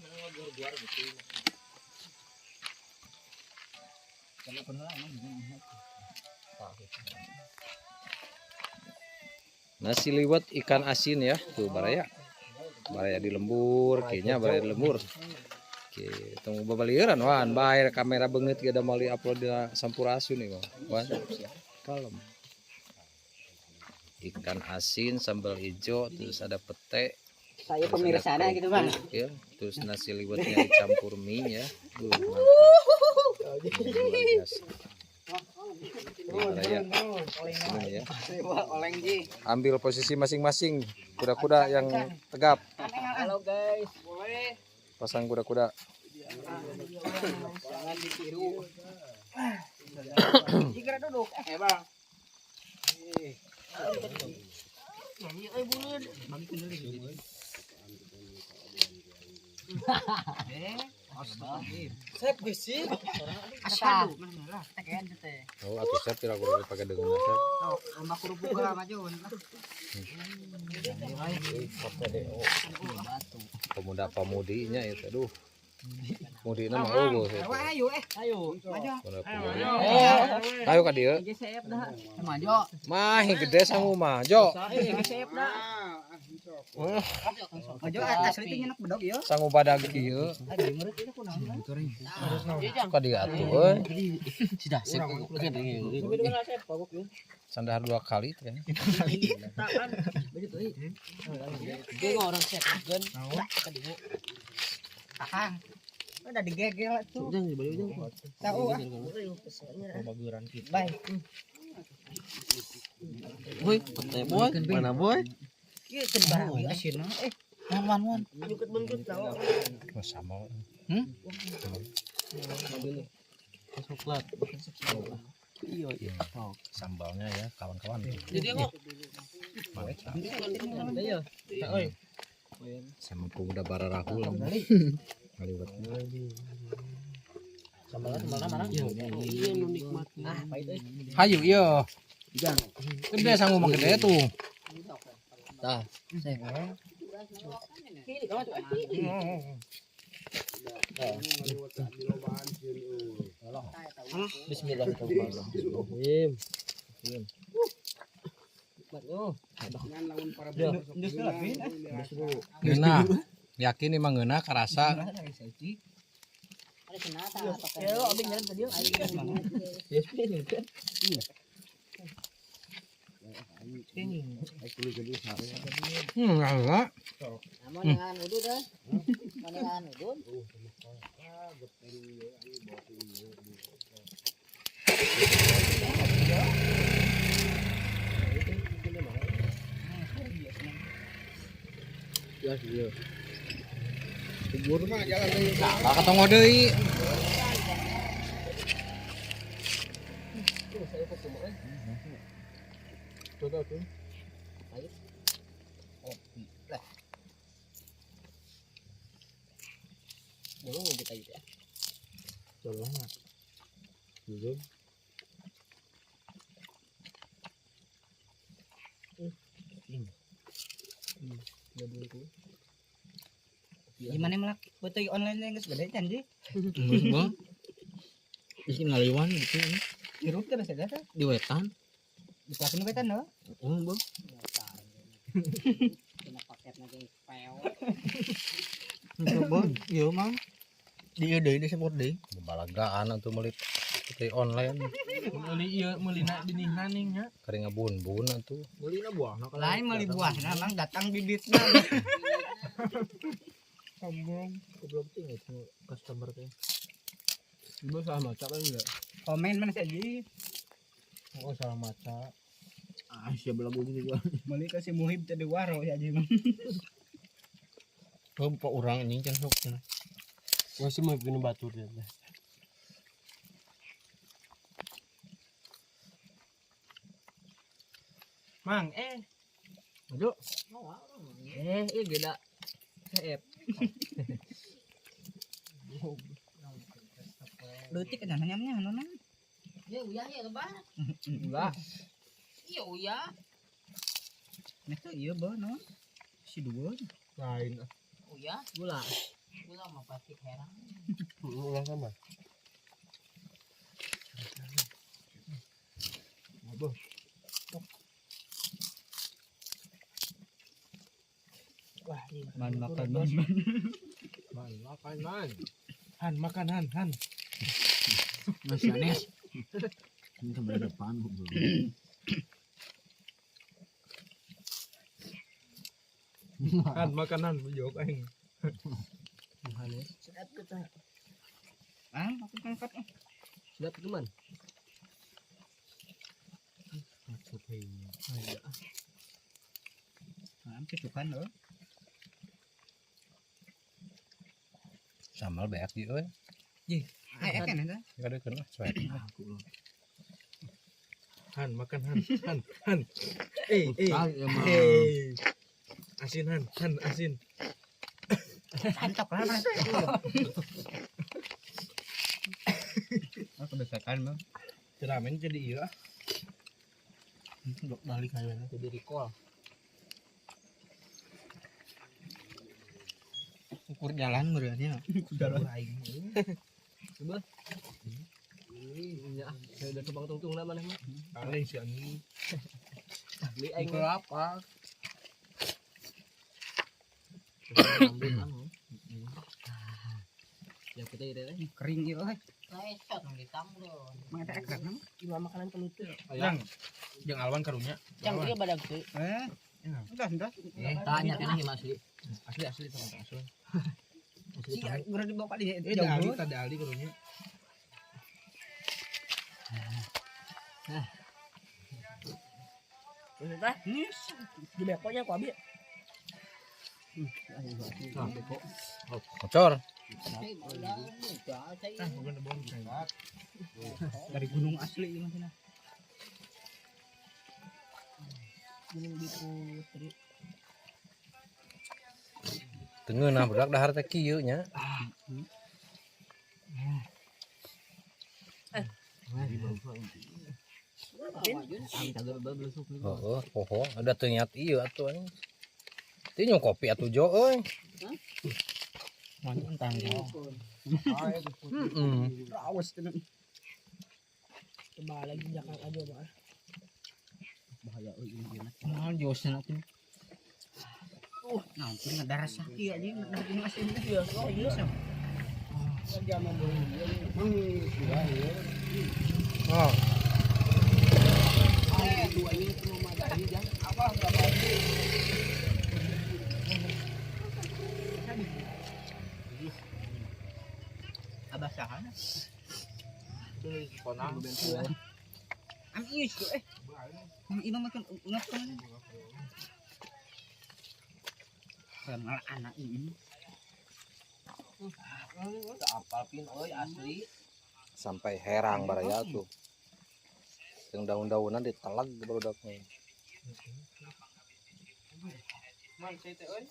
Gitu. Nasi liwet ikan asin ya, tuh baraya. Baraya di lembur, kayaknya baraya di lembur. Oke, tunggu babalieuran wan, bae kamera beungeut ge da moal di-upload dina Sampurasun nih, Wan. Kalem. Ikan asin sambal hijau, terus ada pete. Saya pemirsa ada gitu, Bang. Ya, terus nasi liwetnya dicampur mie ya. Mantap. Luar biasa. Baraya. Sini ya. Ambil posisi masing-masing, kuda-kuda yang tegap. Halo guys, boleh. Pasang kuda-kuda. Jangan ditiru. Jika duduk, Bang. Sep bisi. Asyhadu. Oh, atuh sep tidak kudu pakai dengan sep. Lomba kerupuk lah maju. Pemuda pemudinya itu, aduh. Mudina mah eueuh. Ayo ayo. Maju. Pemuda pemudi. Ayo ka dieu. Sep dah. Maju. Mah gede sangu mah, Jo. Sep dah. Maju asli teh nyenak bedog ieu. Sangu badag kieu. Ka dieu atuh euy. Sudah sep. Sandar 2 kali teh. Orang sep gen. Akang. Udah digegel tuh. Tahu ah. Bye. Boy, pete boy. Mana boy? Ieu teu barang asin. Wan wan. Bungkut-bungkut tahu. Oh, sama. Coklat. Iya, iya. Sambalnya ya, kawan-kawan. Jadi kok. Mantap. Iya. Oi. Sama pemuda Bararahul. Ngaliwet. Sambalnya sambalnya mana? Iya, nu nikmat. Ah, pahit euy. Hayu ieu. Gede sangu mah gede tuh. Tah. Bismillahirrahmanirrahim. Ngeunah. Yakin emang ngeunah karasa. Enggak. Manengan udud eh. Manengan udud. Ya, iya. Kubur mah jalan deui. Salah katongo deui. Dulu kita gitu ya. Gimana melak betul online geus gede can ji. Geus, Bang. Isi ngaliwan gitu. Hirup teh basa teh. Di wetan. Di kelas nu wetan heuh. Oh, Bang. Kena paket lagi peo. Henteu, Bang. Ieu mah. Di ieu deui di support deui. Balagaan atuh meuli putih online. Meuli ieu meulina dinihna ning nya. Kari ngabun-bun atuh. Meulina buahna. Lain meuli buahna mang datang bibitna. Sombong. Goblok ting itu customer teh. Ibu salah maca kan enggak? Komen mana sih ji? Oh, salah maca. Ah, siap belagu juga. Meuli ka si Muhib teh di waro ya ji. Oh, pak urang anjing can sok cenah. Wah, si Muhib nu batur teh. Mang, Aduh. Ieu geda. Seep. Leutik kan nyamnya anu. Ya uyah ya lebar. Enggak. Iya uyah. Nah tuh iya bah no. Si dua. Lain. Uyah. Gula. Ulah mah pasti herang. Ulah sama. Waduh. Wah, ini Man makan man. Man, makan man. Han, makan han, han. Mas Anes. Ini kan berada depan belum. Han, makan han, jawab aing. Sedap gitu. Ah, aku angkat. Sedap itu man. Ah, kecukan loh. Sambal beak di euy. Ai kan eta. Kadekeun lah cuek. Han, makan han, han, han. Eh, eh. Eh. Asin han, han, asin. Santok lah mas. Oh, kebiasaan, Bang. Ceramen jadi iya. Dok balik aja. Jadi recall. Ukur jalan berarti. Jalan aing. Coba. Ya, saya udah kebang tungtung lah mana mah. Aneh sih anjing. Beli aing apa? Ya kita ini Kering ieu euy. Nah, shot nang ditanggung. Mang eta ekrek mah. Gimana makanan penutup? Yang jeung alwan karunya. Cang dia badag tuh. Eh. Udah, udah. Tanya kan sih asli. Asli asli sama asli. Si udah dibawa kali Eh, da ali tadi ali karunya. Maksudnya? Di bekonya ku abi. Nah, beko. Bocor. Ah, bukan bohong. Dari gunung asli ini mah. Gunung Putri. Tengeunah budak dahar teh kieu nya. Heeh, poho ada teu niat ieu atuh anjing. Teu nyung kopi atuh jo euy. Mana tanggung. Heeh. Rawas tenan. Coba lagi jakang aja mah. Bahaya euy ini gimana. Mahal josna tuh. Nanti ngedarah sakit aja, ngedarah gunung asli. Iya, oh iya. Oh. Abah saha? Am ius tuh eh. Mang imam makan ungat kan. Kenal anak ini. Apal pin euy asli. Sampai herang baraya tuh. Yang daun-daunan ditelag barudaknya. Man, saya teh euy.